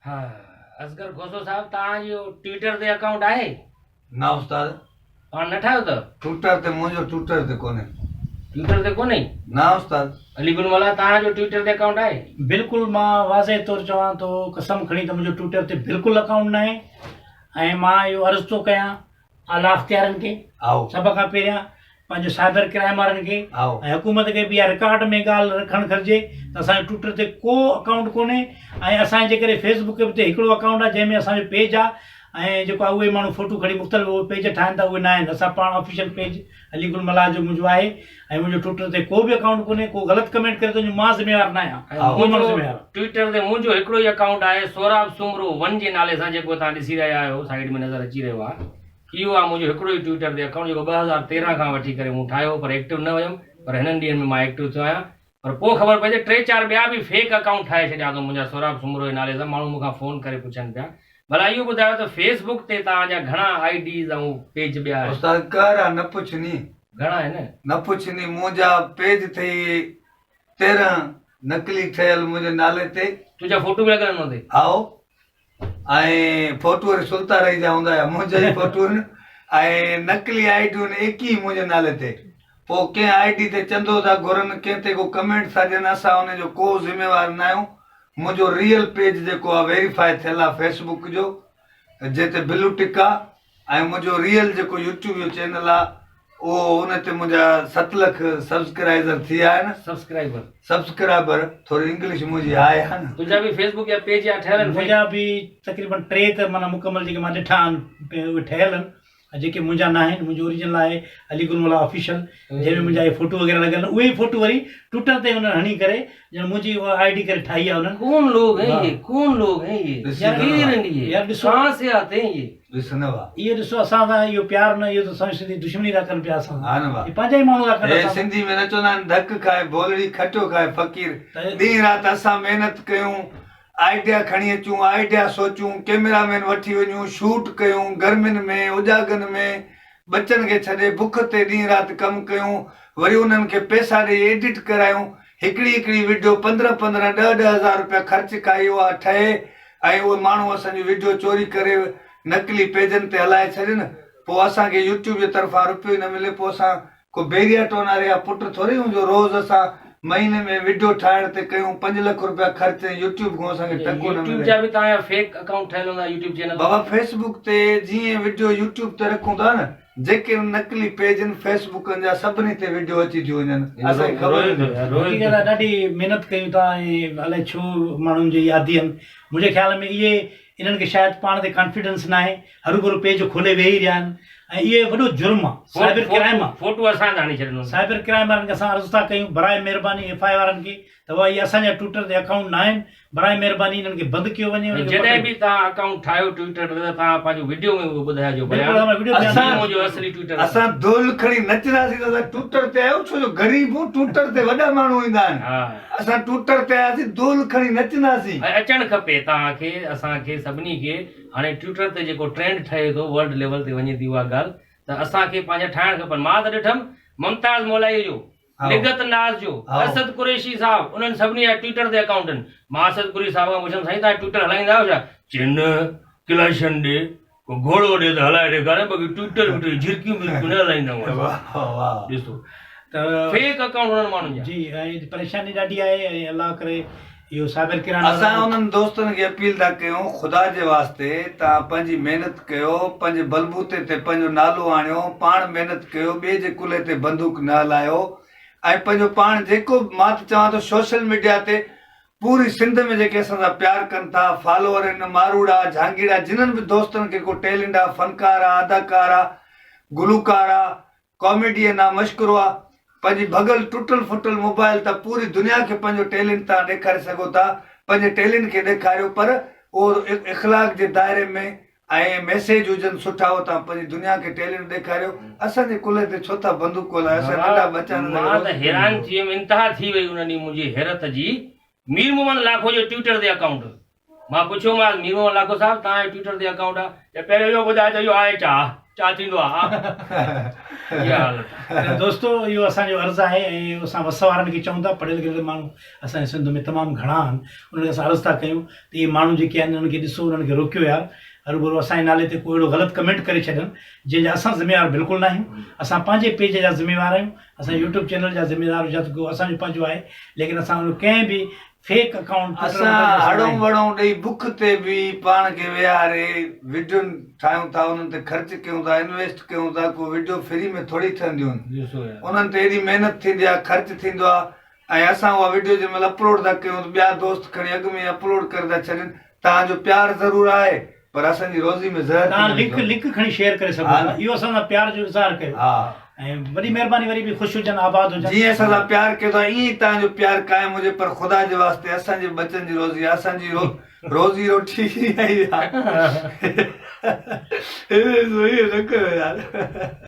ها اصغر کوسو صاحب توهان جو ٽوئٽر تي اڪائونٽ آهي؟ نه استاد. پاڻ نه ٺاهيو اٿو؟ ٽوئٽر تي منهنجو ٽوئٽر تي ڪونهي. ٽوئٽر تي ڪونهي؟ نه استاد. علي گل ملاح توهان جو ٽوئٽر تي اڪائونٽ آهي؟ بلڪل مان واضح طور چوان ٿو قسم کڻي ته منهنجو ٽوئٽر تي بلڪل اڪائونٽ ناهي ۽ مان اهو عرض ٿو ڪيان اعليٰ اختيارن کي سڀ کان پهريان پنهنجو سائبر ڪرائم وارن کي ۽ حڪومت کي به اها رڪارڊ ۾ ڳالهه رکڻ گهرجي ته اسان جو ٽوئٽر تي ڪو اڪائونٽ ڪونهي ۽ اسان جي جيڪڏهن فيس بڪ تي هڪڙو اڪائونٽ آهي جنهن ۾ اسان جو پيج آهي ۽ جيڪو آهي اهي ماڻهو فوٽو کڻي مختلف اهي پيج ٺاهن ٿا اهي نه آهن اسان پاڻ آفيشل پيج علي گل ملاح جو منهنجو آهي ۽ منهنجو ٽوئٽر تي ڪو به اڪائونٽ ڪونهي ڪو غلط ڪمينٽ ڪري ٿو مان ذميوار نه آهيان ۽ منهنجو ٽوئٽر تي منهنجو هڪڙو ئي اڪائونٽ آهي سهراب سومرو ون جي نالي سان جيڪو توهان ڏسي رهيا آهيو سائيڊ ۾ نظر اچي رهيو آهي اهو آهي منهنجو هڪڙو ئي ٽوئٽر تي اڪائونٽ جيڪو 2013 کان وٺي ڪري مون ٺاهيو هو پر ايڪٽو نه هيم پر هنن ڏينهن ۾ مان ايڪٽو ٿيو آهيان پر پوء خبر پئي ته ٽي چار ٻيا به فيڪ اڪائونٽ ٺاهي ڇڏيا اٿئون منهنجا سهراب سومرو جي نالي سان ماڻهو مون کان فون ڪري پڇن پيا ڀلا اهو ٻڌايو ته فيس بڪ تي توهان جا گهڻا I Ds ۽ page ٻيا آهن؟ استاد ڪهڙا نه پڇ ني. گهڻا آهن؟ نه پڇ ني منهنجا پيج ٿئي 13 نقلي ٺهيل منهنجي نالي تي. تنهنجا فوٽو به لڳل آهن ان تي؟ هائو. ۽ فوٽو وري سلطان رئي جا هوندا هيا منهنجا ئي فوٽو آهن ۽ نقلي آئي ڊيون آهن 21 منهنجي نالي تي پوء ڪنهن آئي ڊي تي چندو ٿا گهرن ڪنهن تي ڪو ڪمينٽ ٿا ڏين اسان ان جو ڪو ذميوار نه آهيون منهنجو ريئل پيج جيڪو آهي ويريفائي ٿيل آهي فيس بڪ جو جنهن تي بلو ٽڪ آهي ۽ منهنجو ريئل جيڪو يوٽيوب جو چينل آ اهو ان تي منهنجا ست لک سبسڪرائيزر ٿي ويا آهن. سبسڪرائيبر. سبسڪرائبر ٿوري انگلش منهنجي هاء آ نه. تنهنجا به فيس بڪ يا پيج يا ٺهيل آهن. منهنجا به تقريبن ٽي ته معنيٰ مڪمل جيڪي مان ڏٺا آهن اهي ٺهيل آهن ۽ جيڪي منهنجا ناهن منهنجو اوريجنل آهي علي گل ملاح آفيشل جنهن ۾ منهنجا اهي فوٽو وغيره لڳل آهن اهي ئي فوٽو وري ٽوئٽر تي انهن هڻي ڪري ڄڻ منهنجي اها I D ڪري ٺاهي آهي انهن. ڪون لوگ هين يي ڪون لوگ هين يي ڪير هين يي يار ڏسو ڪهان سي آتي هين يي. ڏس نه وا. اهو ڏسو اسان سان اهو پيار نه اهو ته اسان جي سنڌي دشمني ٿا ڪن پيا اسان سان ها نه وا. اهي پنهنجا ئي ماڻهو ٿا ڪن هي اسان سان. سنڌي ۾ نه چوندا آهن ڌڪ کائي ڀولڙي کٽيو کائي فقير ڏينهن رات اسان محنت ڪيون آئيڊيا کڻي اچون آئيڊيا سوچون ڪيميرا مين وٺي وڃون شوٽ ڪيون گرمين ۾ اجاڳن ۾ ٻچن کي ڇڏي بک تي ڏينهن رات ڪم ڪيون وري انهن کي پئسا ڏئي ايڊٽ ڪرايون هڪڙي هڪڙي وڊيو پندرهن پندرهن ڏهه ڏهه هزار روپيا خرچ کائي اها ٺهي ۽ اهي ماڻهو اسان جون وڊيو چوري ڪري نقلي پيجن تي هلائي ڇڏين پوء اسان کي يوٽيوب جي طرفان روپيو ئي نه ملي پوء اسان ڪو بيريا ٽوناري جا پٽ ٿوري آهيون جو روز اسان مهيني ۾ وڊيو ٺاهڻ تي ڪيون پنج لک روپيا خرچ ۽ يوٽيوب کان اسان کي ٽڪو نه يوٽيوب ملي. جا به توهان جا فيڪ اڪائونٽ ٺهيل هوندا يوٽيوب چينل. بابا فيس بڪ تي جيئن وڊيو يوٽيوب تي رکون ٿا نه جيڪي نقلي پيج آهن فيس بڪن جا سڀني تي وڊيو اچي ٿيون وڃن اسان کي خبر ئي نه حقيقت آهي ڏاڍي محنت ڪيون ٿا ۽ الائي ڇو ماڻهن جي اهي عادي آهن منهنجي خيال ۾ اهي انهن کي شايد پاڻ تي ڪانفيڊنس ناهي هروڀرو پيج کولي ويهي رهيا آهن ۽ اهي وڏو جرم آهي سائبر ڪرائم آهي فوٽو اسان تي هڻي ڇڏن. سائبر ڪرائم وارن کي اسان عرض ٿا ڪيون براء مهرباني ايف I وارن کي ته اهي اسان جا ٽوئٽر تي اڪائونٽ ناهن براء مهرباني انهن کي بند ڪيو وڃي انهن کي جڏهن پڪڙيو. به توهان اڪائونٽ ٺاهيو ٽوئٽر تي ته توهان پنهنجو وڊيو ۾ اهو ٻڌائجو بلڪل بيان اسان وڊيو بيان هي منهنجو اصلي ٽوئٽر اڪائونٽ. اسان دهل کڻي نچنداسين ته اسان ٽوئٽر تي آيا آهيون ڇو جو غريب هون ٽوئٽر تي وڏا ماڻهو ايندا آهن اسان ٽوئٽر تي آياسين دهل کڻي نچنداسين. ۽ اچڻ کپي توهان کي اسان کي سڀني کي هاڻي ٽوئٽر تي جيڪو ٽرينڊ ٺهي ٿو ورلڊ ليول تي وڃي ٿي اها ڳالهه ته اسان کي پنهنجا ٺاهڻ کپن مان ته ڏٺم ممتاز مولائي جو نگهت ناز جو، اسد قريشي صاحب انهن سڀني جا ٽوئٽر تي اڪائونٽ آهن. مان اسد قريشي صاحب کان پڇيم سائين توهان ٽوئٽر هلائيندا آهيو ڇا؟ چي نه، ڪلاشن ڏي، ڪو گهوڙو ڏي ته هلائي ڏيکاريان باقي ٽوئٽر وٽر جهرڪيون برڪيون نه هلائيندا آهيون اسان. ڏسو ته فيڪ اڪائونٽ انهن ماڻهن جا. جي ۽ پريشاني ڏاڍي آهي ۽ الله ڪري اهو صابر ڪرائڻ وارا اسان انهن دوستن کي اپيل ٿا ڪيون خدا جي واسطي توهان پنهنجي محنت ڪيو پنهنجي بلبوتي تي پنهنجو نالو آڻيو پاڻ محنت ڪيو ٻئي جي ڪلهي تي بندوق نه هلايو ۽ پنهنجو پاڻ جيڪو به مان ته چوان ٿو سوشل ميڊيا تي پوري سنڌ ۾ جيڪي اسان سان پيار ڪن ٿا فالوور آهن ماروئڙا جهانگيئڙا جنھن به دوستن کي ڪو ٽيلنٽ آ فنڪار آ اداڪار آ گلوڪار آ ڪاميڊين آ مشڪرو آ پنهنجي ڀڳل ٽٽل ڦٽل موبائل تان پوري دنيا کي پنهنجو ٽيلنٽ تان ڏيکاري سگهو ٿا پنهنجي ٽيلنٽ کي ڏيکاريو پر اهو اخلاق جي دائري ۾ ۽ ميسيج هجن سٺا اهو تان پنهنجي دنيا کي ٽيلنٽ ڏيکاريو اسان جي ڪلهي تي ڇو ٿا بندوقون هلايو اسان ننڍا ٻچا آهن مان اسان کي ته روز پيو حيران ملندو. ٿي ويم انتها ٿي وئي ان ڏينهن منهنجي حيرت جي مير محمد لاکو جو ٽوئٽر تي اڪائونٽ مان پڇيومانس مير محمد لاکو صاحب توهان جو ٽوئٽر تي اڪائونٽ آ ته پهريون اهو ٻڌايو ته اهو آهي ڇا؟ ڇا ٿيندو آ ها اها حالت آ. ته دوستو اهو اسان جو عرض آهي ۽ اسان وس وارن کي چئون ٿا پڙهيل ڳڙهيل ماڻهو اسان جي سنڌ ۾ تمام گهڻا آهن انهن کي اسان عرض ٿا ڪيون ته اهي ماڻهو جيڪي آهن انهن کي ڏسو انهن کي روڪيو يار هروڀرو اسان جي نالي تي ڪو اهڙو غلط ڪمينٽ ڪري ڇڏن جنهن جا اسان ذميوار بلڪل ناهيون اسان پنهنجي پيج جا ذميوار آهيون اسان يوٽيوب چينل جا ذميوار هجان ته اسان جو پنهنجو آهي ليڪن اسان ان ڪنهن به فيڪ اڪائونٽ اسان هڙئون وڙئون ڏئي بک تي به پاڻ کي ويهاري وڊيون ٺاهيون ٿا انهن تي خرچ ڪيون ٿا انويسٽ ڪيون ٿا ڪو وڊيو فري ۾ ٿوري ٺهنديون آهن انهن تي ايڏي محنت ٿيندي آهي خرچ ٿيندو آهي ۽ اسان اها وڊيو جنهن مهل اپلوڊ ٿا ڪيون ته ٻيا دوست کڻي اڳ ۾ ئي اپلوڊ ڪري ٿا ڇڏين توهان جو پيار ضرور آهي پر اسان جي روزي ۾ زهر ٿي توهان وڃي لنڪ ٿو. لنڪ کڻي شيئر ڪري سگهو ها ٿا نه. اهو اسان سان پيار جو اظهار ڪيو ها. ۽ وڏي مهرباني وري به خوش هجن آباد هجن. جيئن اسان سان پيار ڪيو ٿا ائين ئي توهان جو پيار قائم هجي پر خدا جي واسطي اسان جي ٻچن جي روزي اسان جي روزي روٽي ائين نه ڪيو يار.